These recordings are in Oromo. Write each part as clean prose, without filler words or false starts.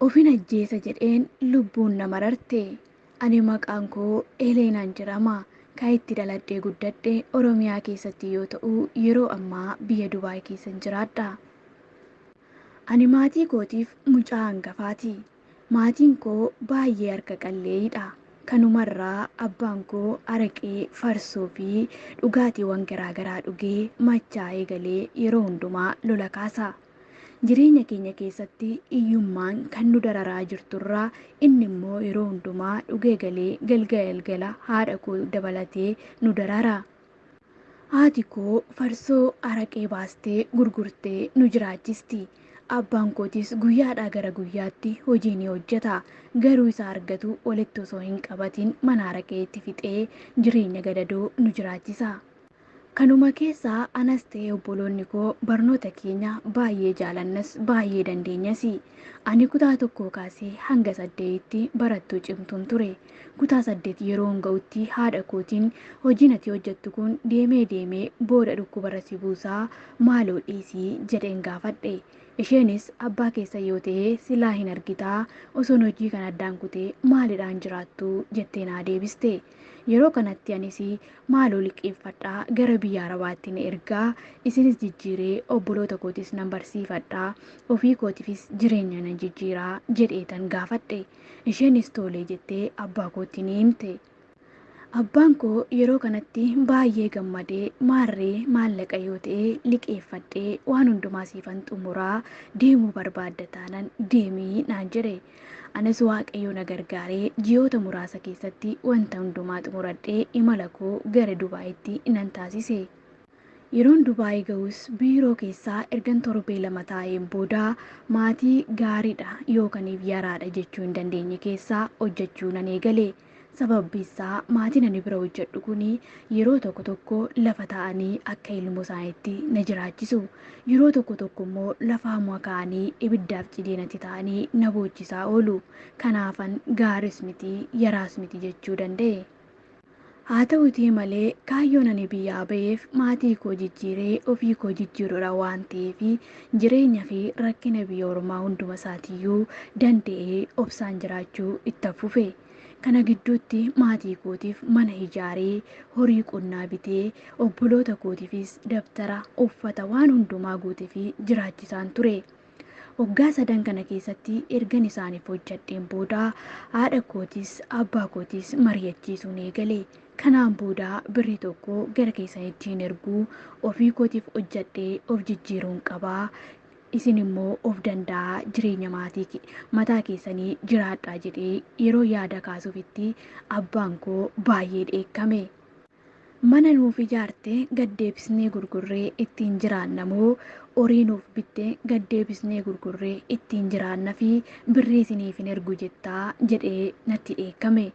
Ofin ajjeesa jedheen lubbuun na mararte. Ani maqaan koo Eleenaan jedhama. Kan itti dhaladhee guddadhe Oromiyaa keessatti yoo ta'u, yeroo ammaa biyya Dubaay keessan jiraadha. Ani maatii kootiif mucaa hangafaati. Maatiin koo baay'ee harka qalleeyyiidha. Kanumarraa abbaan koo araqee, farsoo fi dhugaatiiwwan garaagaraa dhugee machaa'ee galee yeroo hundumaa lola kaasa. Jireenya keenya keessatti hiyyummaan kan nu dararaa jirturraa inni immoo yeroo hundumaa dhugee galee galgala haadha koo dabalatee nu darara. Haati koo farsoo araqee baastee gurgurtee nu jiraachisti. Abbaan kootis guyyaadhaa gara guyyaatti hojii ni hojjeta. Garuu isa argatu walitti osoo hin qabatin mana araqeetti fixee jireenya gadadoo nu jiraachisa. Kanuma keessaa anas ta'e obboloonni koo barnoota keenya baay'ee jaalannas baay'ee dandeenyas. Ani kutaa 1 kaasee hanga 8tti barattuu cimtuun ture. Kutaa 8 yeroon ga'utti haadha kootiin hojiin ati hojjettu kun deemee deemee booda dhukkubarra si buusaa maaloo dhiisii jedheen gaafadhe. Isheenis abbaa keessa yoo ta'e silaa hin argitaa osoon hojii kana addaan kutee maalidhaan jiraattu jettee naa deebiste. Yeroo kanatti anis maaloo liqeeffadhaa gara biyya Arabaatti na ergaa isinis jijjiiree obboloota kootis nan barsiifadhaa ofii kootiifis jireenya nan jijjiiraa jedheetan gaafadhe. Isheenis tolee jettee abbaa kootti ni himte. Abbaan koo yeroo kanatti baay'ee gammadee maarree maallaqa yoo ta'e liqeeffadhee waan hundumaa siifan xumuraa deemuu barbaadda taanan deemii naan jedhe. Anis Waaqayyo na gargaaree ji'oota muraasa keessatti wanta hundumaa xumuradhee imala koo gara Dubaayitti nan taasise. Yeroon Dubaay ga'us biiroo keessaa ergan torbee 2 taa'een booda maatii gaariidha yookaan yaraadha jechuu hin dandeenye keessaa hojjechuu nan eegale. Sababbi isaa maatiin ani bira hojjedhu kun yeroo tokko tokko lafa taa'anii akka ilmoo isaaniitti na jiraachisu. Yeroo tokko tokko immoo lafa hamaa ka'anii ibiddaaf cideenatti ta'anii na boochisaa oolu. Kanaafan gaaris miti yaraas miti jechuu danda'e. Haa ta'uutii malee kaayyoon ani biyyaa ba'eef maatii koo jijjiiree ofii koo jijjiiruudha waan ta'eef jireenya fi rakkina biyya ormaa hunduma isaatiiyyuu danda'ee obsaan jiraachuu itti fufe. Kana gidduutti maatii kootiif mana ijaaree horii qonnaa bitee obboloota kootiifis dabtara uffata waan hundumaa guutee fi jiraachisaan ture. Waggaa 3 kana keessatti ergan isaaniif hojjedheen booda haadha kootis abbaa kootis mari'achiisuun eegale. Kanaan booda birrii tokko gara keessanitti hin erguu ofii kootiif hojjedhee of jijjiiruun qabaa. Isin immoo of danda'aa jireenya maatii mataa keessanii jiraadhaa jedhee yeroo yaada kaasuufitti abbaan koo baay'ee dheekkame. Mana nuuf ijaarte gaddeebisnee gurgurree ittiin jiraanna moo horii nuuf bittee gaddeebisnee gurgurree ittiin jiraanna fi birrii isiniif hin ergu jettaa jedhee natti dheekkame.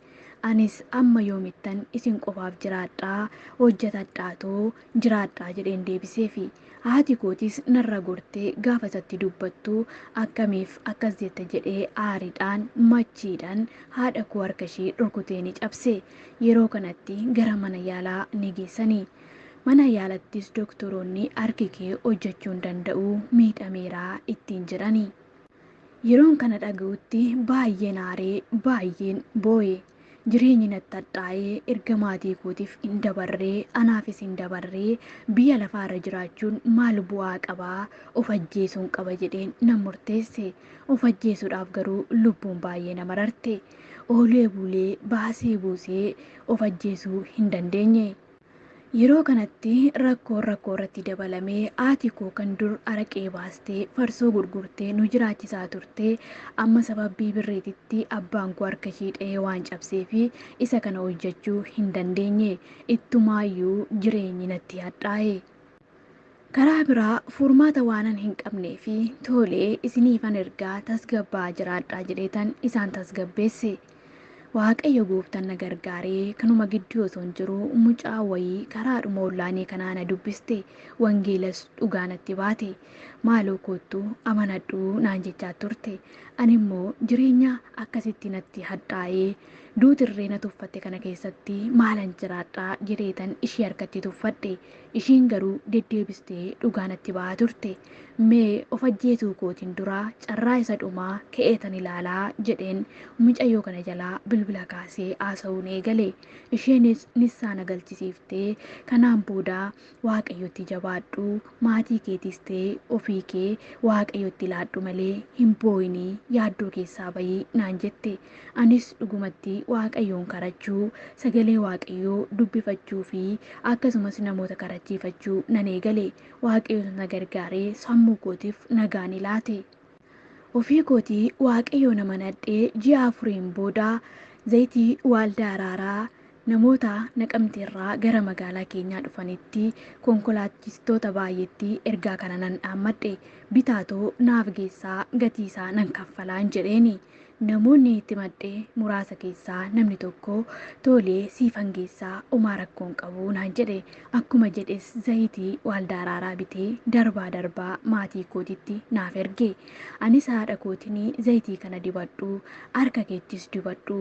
Anis amma yoomittan isin qofaaf jiraadhaa hojjetadhaatoo jiraadhaa jedheen deebiseefi. Haati kootis narra gortee gaafa isatti dubbattu akkamiif akkas jette jedhee aariidhaan machiidhaan haadha koo harka ishee rukutee ni cabse. Yeroo kanatti gara mana yaalaa ni geessani. Mana yaalattis doktoroonni harki kee hojjechuu hin danda'u miidhameeraa ittiin jedhani. Yeroon kana dhaga'utti baay'een aaree baay'een boo'e. Jireenyi natti hadhaa'ee erga maatii kootiif hin dabarree anaafis hin dabarree biyya lafaarra jiraachuun maal bu'aa qabaa of ajjeesuun qaba jedheen nan murteesse. Of ajjeesuudhaaf garuu lubbuun baay'ee na mararte. Oolee bulee baasee buusee of ajjeesuu hin dandeenye. Yeroo kanatti rakkoon rakkoo irratti dabalamee haati koo kan dur araqee baastee farsoo gurgurtee nu jiraachisaa turte amma sababii birriititti abbaan koo harka ishee dha'ee waan cabsee fi isa kana hojjechuu hin dandeenye. Ittumaayyuu jireenyi natti hadhaa'e. Karaa biraa furmaata waanan hin qabnee fi tolee isiniifan ergaa tasgabbaa jiraadhaa jedheetan isaan tasgabbeesse. Waaqayyo gooftaan na gargaaree kanuma gidduu osoo hin jiru mucaa wayii karaadhuma ollaanii kanaa na dubbiste wangeelas dhugaa natti baate. Maaloo koottuu amanadhu naan jechaa turte. Ani immoo jireenya akkasitti natti hadhaa'ee duutirree na tuffatte kana keessatti maalan jiraadhaa jedheetan ishee harkatti tuffadhe. Ishiin garuu deddeebistee dhugaa natti ba'aa turte. Mee of ajjeesuu kootiin duraa carraa isa dhumaa ka'eetan ilaalaa jedheen mucayyoo kana jalaa bilbila kaasee haasa'uun eegale. Isheenis nissaa na galchisiiftee kanaan booda Waaqayyotti jabaadhu, maatii keetis ta'e ofii kee Waaqayyotti laadhu malee hin boo'inii, yaaddoo keessaa bahii naan jette. Anis dhugumatti Waaqayyoon kadhachuu, sagalee Waaqayyoo dubbifachuu fi akkasumas namoota kadhachiifachuu nan eegale. Waaqayyoon na gargaaree sammuu kootiif nagaa ni laate. Ofii kootii Waaqayyoon amanadhee ji'a 4 booda zayitii waaldaa araaraa namoota Naqamteerraa gara magaalaa keenyaa dhufanitti konkolaachistoota baay'eetti ergaa kana nan dhaammadhe. Bitaatoo naaf geessaa, gatii isaa nan kaffalaan jedheeni. Namoonni itti madde muraasa keessaa namni tokko tolee siifan geessaa, homaa rakkoon qabu naan jedhe. Akkuma jedhes zayitii waaldaa araaraa bitee darbaa darbaa maatii kootitti naaf erge. Anis haadha kootiin zayitii kana dibadhu, harka keettis dibadhu,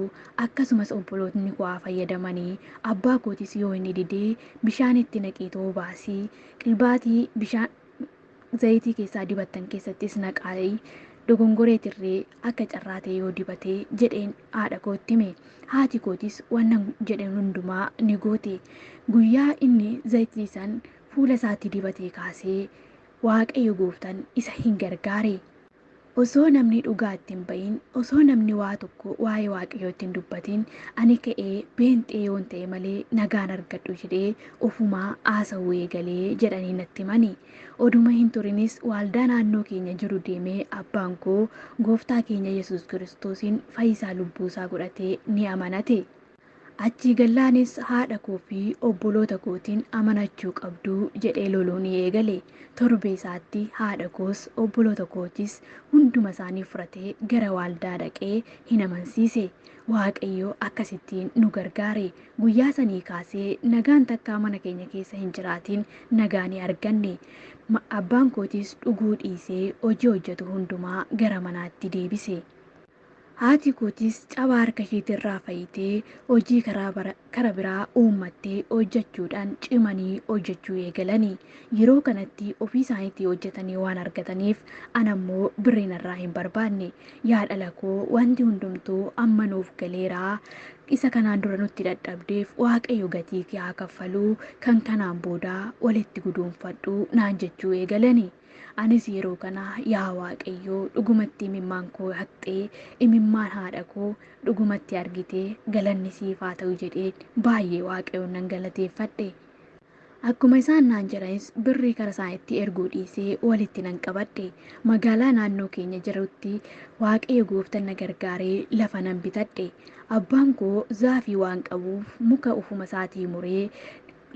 akkasumas obboloonni koo haa fayyadamanii, abbaa kootis yoo inni didee bishaan itti naqii baasii, qilbaatii bishaan zayitii keessaa dibattan keessattis naqaayi, dogongoreetirree akka carraa ta'e yoo dibatee jedheen haadha kootti hime. Haati kootis waan jedhan hundumaa ni goote. Guyyaa inni zayitii san fuula isaatti dibatee kaasee Waaqayyo gooftaan isa hin gargaare. Osoo namni dhugaa itti hin bahin, osoo namni waa tokko waa'ee Waaqayyootti hin dubbatin, ani ka'ee beenxee yoon ta'e malee nagaan argadhu jedhee ofumaa haasa'uu eegalee jedhanii natti himani. Oduma hin turinis waaldaa naannoo keenya jiru deemee abbaan koo gooftaa keenya Yesuus Kiristoosiin fayyisaa lubbuusaa godhatee ni amanate. Achii gallaanis haadha koo fi obboloota kootiin amanachuu qabduu jedhee loluu ni eegale. Torbee isaatti haadha koos obboloota kootis hunduma isaanii fudhatee gara waaldaa dhaqee hin amansiise. Waaqayyo akkasittiin nu gargaare. Guyyaa sanii kaasee nagaan takkaa mana keenya keessa hin jiraatin nagaa ni arganne. Abbaan kootis dhuguu dhiisee hojii hojjetu hundumaa gara manaatti deebise. Haati kootis cabaa harka isheetirraa fayyitee hojii karaa biraa uummattee hojjechuudhaan cimanii hojjechuu eegalanii. Yeroo kanatti ofii isaaniitii hojjetanii waan argataniif ana immoo birriin irraa hin barbaanne. Yaa dhala koo, wanti hundumtuu amma nuuf galeeraa. Isa kanaan dura nutti dadhabdeef Waaqayyo gatii kee haa kaffaluu, kan kanaan booda walitti guduunfadhu naan jechuu eegalani. Anis yeroo kana yaa Waaqayyoo, dhugumatti imimmaan koo haqxee, imimmaan haadha koo dhugumatti argitee, galanni siif haa ta'u jedhee baay'ee Waaqayyoon nan galateeffadhe. Akkuma isaan naan jedhanis birrii kara isaaniitti erguu dhiisee walitti nan qabadhe. Magaalaa naannoo keenya jirutti Waaqayyo gooftaan na gargaaree lafa nan bitadhe. Abbaan koo zaafii waan qabuuf muka ofuma isaatii muree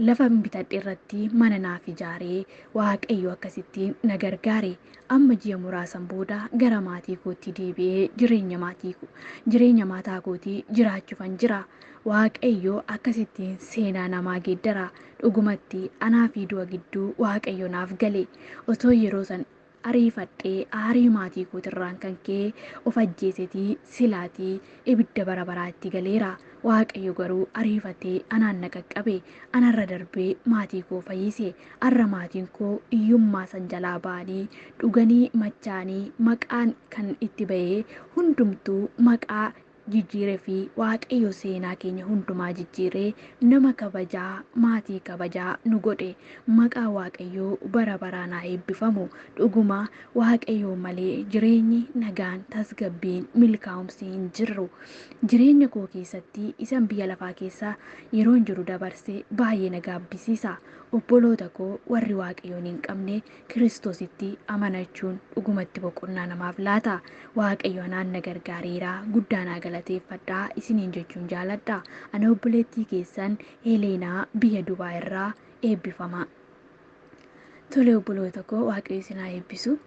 lafa bitadhe irratti mana naaf ijaaree Waaqayyo akkasittiin na gargaare. Amma ji'a muraasan booda gara maatii kootti deebi'ee jireenya maataa kootii jiraachuufan jira. Waaqayyo akkasittiin seenaa namaa geeddara. Dhugumatti anaa fi du'a gidduu Waaqayyo naaf gale. Osoo yeroo san ariifadhee aarii maatii kootirraan kan ka'e of ajjeesetii silaatii ibidda bara baraatti galeera. Waaqayyo garuu ariifatee anaan na qaqqabe. Anarra darbee maatii koo fayyise. Arra maatiin koo hiyyummaa san jalaa ba'anii dhuganii machaanii maqaan kan itti ba'ee hundumtuu maqaa jijjiiree fi Waaqayyo seenaa keenya hundumaa jijjiiree nama kabajaa, maatii kabajaa nu godhe. Maqaa Waaqayyoo bara baraan haa eebbifamu. Dhuguma Waaqayyoo malee jireenyi nagaan, tasgabbiin, milkaa'umsi hin jiru. Jireenya koo keessatti isan biyya lafaa keessa yeroon jiru dabarse baay'ee na gaabbisiisa. Obboloota koo warri Waaqayyoon hin qabne, Kiristoositti amanachuun dhugumatti boqonnaa namaaf laata. Waaqayyo anaan na gargaareera, guddaa naa galateeffadhaa isiniin jechuun jaaladha. Ana obboleettii keessan Heleenaa biyya Dubaay irraa, eebbifama. Tole obboloota koo, Waaqayyo isin haa eebbisu.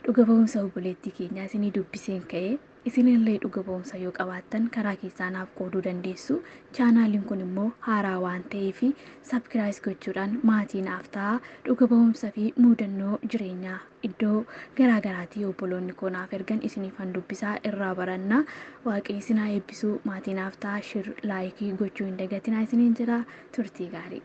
Dhuga ba'umsa obboleettii keenyaa isinii dubbiseen ka'e. Isinillee dhuga ba'umsa yoo qabaattan karaa keessaa naaf qooduu dandeessu. Chaanaaliin kun immoo haaraa waan ta'eef sabkiraayis gochuudhaan maatii naaf ta'a. Dhuga ba'umsa fi muudannoo jireenyaa iddoo garaagaraatii obboloonni koo naaf ergan isiniifan dubbisaa, irraa barannaa. Waaqayyo isin haa eebbisuu. Maatii naaf ta'a. Shir, laayikii gochuu hin dagatinaa isiniin jira. Turtii gaarii.